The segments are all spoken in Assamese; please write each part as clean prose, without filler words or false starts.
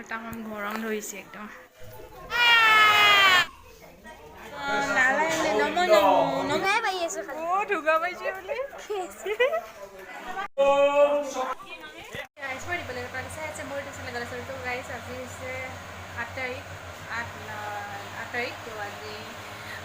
আৰু তামাম গৰম ধৰিছে একদম। নমো নমো নমো। পাই আছো খালি। অ', ঢুকা পাইছে বোলে। গাইজ, মই দিব লাগিব চাই আছে মোৰ এইটো চেনেল আছে। তো গাইজ, আজি হৈছে 8 তাৰিখ, 8 তাৰিখ। তো আজি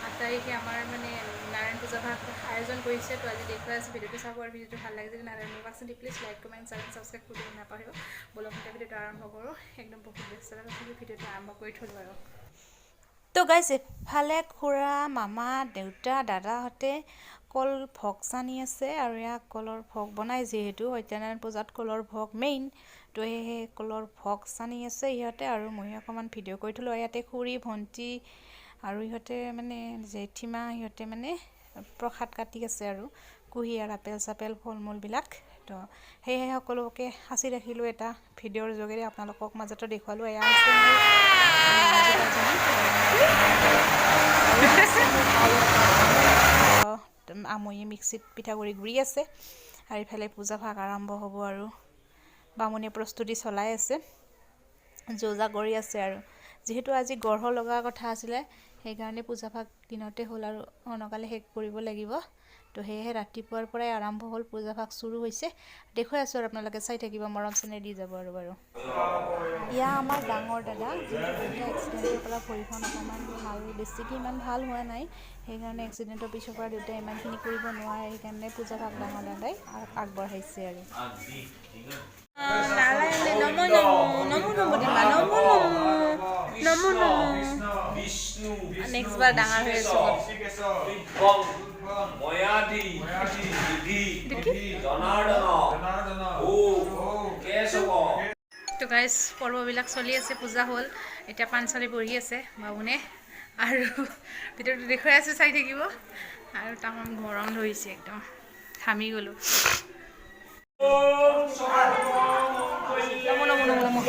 8 তাৰিখে আমাৰ মানে নাৰায়ণ পূজা ভাগ আয়োজন কৰিছে। তো আজি দেখুৱাই আছোঁ, ভিডিঅ'টো চাব আৰু ভিডিঅ'টো ভাল লাগে যদি নাৰায়ণ বাবা please like, comment, share, subscribe কৰিব নাপাহৰিব। ব'লক, এতিয়া ভিডিঅ'টো আৰম্ভ কৰোঁ। একদম বহুত ব্যস্ততা, তথাপি ভিডিঅ'টো আৰম্ভ কৰি থ'লোঁ আৰু। তো গাইজ, এফালে খুৰা, মামা, দেউতা, দাদাহঁতে কল ভোগ চানি আছে আৰু ইয়াক কলৰ ভোগ বনাই, যিহেতু সত্যনাৰায়ণ পূজাত কলৰ ভোগ মেইন। তো সেয়েহে কলৰ ভোগ চানি আছে ইহঁতে আৰু ময়ো অকণমান ভিডিঅ' কৰি থ'লোঁ। ইয়াতে খুৰী, ভণ্টি আৰু ইহঁতে মানে জেঠীমা, সিহঁতে মানে প্ৰসাদ কাটি আছে আৰু কুঁহিয়াৰ, আপেল চাপেল, ফল মূলবিলাক। তো সেয়েহে সকলোকে সাঁচি ৰাখিলোঁ এটা ভিডিঅ'ৰ যোগেৰে, আপোনালোকক মাজতো দেখুৱালোঁ। এয়া হৈছে মোৰ মাজু। আৰু আছে মোৰ আমৈয়ে মিক্সিত পিঠাগুড়ি গুৰি আছে আৰু ইফালে পূজা ভাগ আৰম্ভ হ'ব আৰু বামুণে প্ৰস্তুতি চলাই আছে, যো-জা কৰি আছে। আৰু যিহেতু আজি গ্ৰহ লগা কথা আছিলে, সেইকাৰণে পূজা ভাগ দিনতে হ'ল আৰু সোনকালে শেষ কৰিব লাগিব। তো সেয়েহে ৰাতিপুৱাৰ পৰাই আৰম্ভ হ'ল, পূজা ভাগ চুৰু হৈছে। দেখুৱাই আছোঁ আৰু আপোনালোকে চাই থাকিব, মৰম চেনেহ দি যাব। আৰু বাৰু এয়া আমাৰ ডাঙৰ দাদা, যিহেতু দেউতা এক্সিডেণ্টৰ পৰা ভৰিখন অকণমান ভাল, বেছিকৈ ইমান ভাল হোৱা নাই। সেইকাৰণে এক্সিডেণ্টৰ পিছৰ পৰা দেউতাই ইমানখিনি কৰিব নোৱাৰে, সেইকাৰণে পূজা ভাগ ডাঙৰ দাদাই আগবঢ়াইছে আৰু। নাৰায়ণ নমো নমো নমো নমো দিমা, নমো নমো নমো নমো। বিষ্ণু। নেক্সট বাৰ ডাঙৰ হৈ আছো। ময়াদি বিধি জনাৰ্দন কেশৱ। তো গাইজ, পৰ্ববিলাক চলি আছে, পূজা হ'ল, এতিয়া পাণচালি বহি আছে বামুণে আৰু ভিডিঅ'টো দেখুৱাই আছোঁ, চাই থাকিব। আৰু তামাম গৰম ধৰিছে, একদম ঘামি গ'লোঁ। নমো নমো নমো নমো।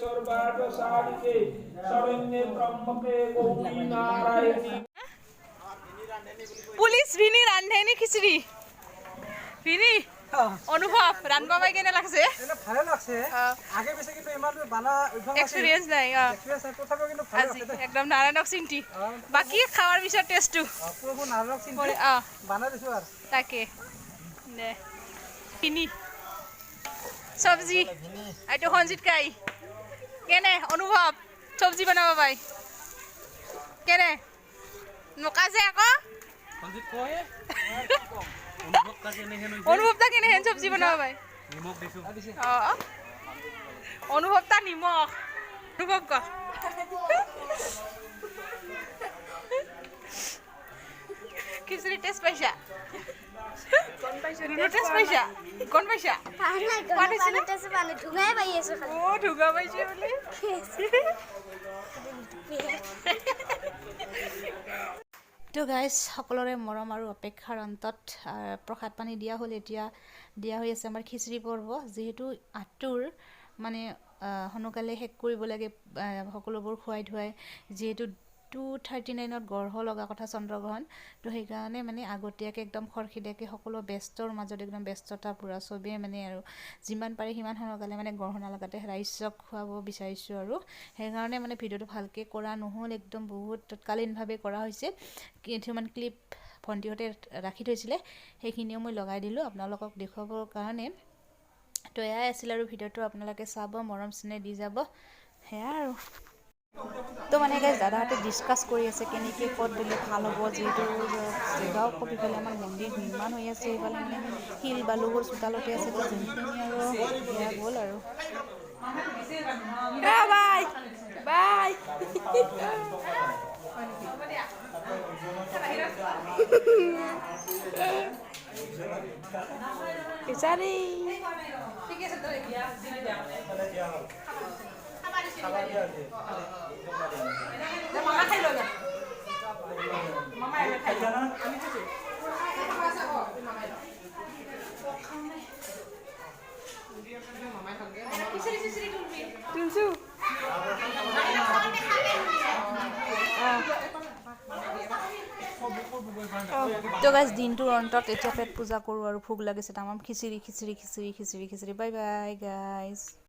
সৰ্বাৰ্থ সাধিকে শৰণ্যে ত্ৰ্যম্বকে গৌৰী নাৰায়ণী। পুলিচ ভিনি ৰান্ধেনি খিচিৰি ভিনি। অনুভৱ, ৰান্ধবা পাই কেনে লাগছে? ভালে লাগছে। আগে পিছে কিন্তু ইমান বানা অভ্যাস নাছিল। এক্সপিৰিয়েঞ্চ নাই। এক্সপিৰিয়েঞ্চ নাই, তথাপিও কিন্তু ভালে আজি লাগছে দেই। একদম নাৰায়ণক চিন্তি, বাকী খাৱাৰ পিছত টেষ্টটো। প্ৰভু নাৰায়ণক চিন্তি বানাই দিছো আৰু। তাকে দে ভিনি চব্জি। এইটো সঞ্জিত কাই, কেনে অনুভৱ চব্জি বনাব পাই? কেনে নোকাজে আকৌ অনুভৱ তা কেনেহেন চব্জি বনাব পাই? অঁ, অনুভৱ তা নিমখ। অনুভৱ ক। খিচিৰি টেষ্ট পাইছা? টেষ্ট পাইছা? গম পাইছা? নাই। পাইছে। পানী ঢুঙাই পাই আছো খালি। অ', ঢুকা পাইছে বোলে। তো গাইজ, সকলোৰে মৰম আৰু অপেক্ষাৰ অন্তত প্ৰসাদ পানী দিয়া হ'ল। এতিয়া দিয়া হৈ আছে আমাৰ খিচিৰি পৰ্ব। যিহেতু আঁতুৰ মানে সোনকালে শেষ কৰিব লাগে, সকলোবোৰ খুৱাই ধুৱাই, যিহেতু 2:39ত গ্ৰহ লগা কথা, চন্দ্ৰগ্ৰহণ। তো সেইকাৰণে মানে আগতীয়াকৈ একদম খৰখেদীয়াকৈ সকলো ব্যস্তৰ মাজত, একদম ব্যস্ততা পূৰা চবেই মানে আৰু যিমান পাৰে সিমান সোনকালে মানে গ্ৰহণ নলগাতে ৰাইজক খুৱাব বিচাৰিছোঁ। আৰু সেইকাৰণে মানে ভিডিঅ'টো ভালকৈ কৰা নহ'ল, একদম বহুত তৎকালীনভাৱে কৰা হৈছে। কিছুমান ক্লিপ ভণ্টিহঁতে ৰাখি থৈছিলে, সেইখিনিও মই লগাই দিলোঁ আপোনালোকক দেখুৱাবৰ কাৰণে। তো এয়াই আছিল আৰু ভিডিঅ'টো, আপোনালোকে চাব, মৰম চেনেহ দি যাব, সেয়া আৰু। তো মানে গাইজ, দাদাহঁতে ডিছকাছ কৰি আছে কেনেকৈ ক'ত দিলে ভাল হ'ব, যিহেতু জেগাও খুব, ইফালে আমাৰ মন্দিৰ নিৰ্মাণ হৈ আছে, সেইফালে মানে শিল বালুবোৰ চোতালতে আছে। তো যোনখিনি আৰু সেয়া গ'ল আৰু। Bye bye. বিচাৰি। তুলছো। তো গাইজ, দিনটোৰ অন্তত এতিয়া পেট পূজা কৰোঁ আৰু ভোক লাগিছে তামাম। খিচিৰি খিচিৰি খিচিৰি খিচিৰি খিচিৰি। Bye bye guys.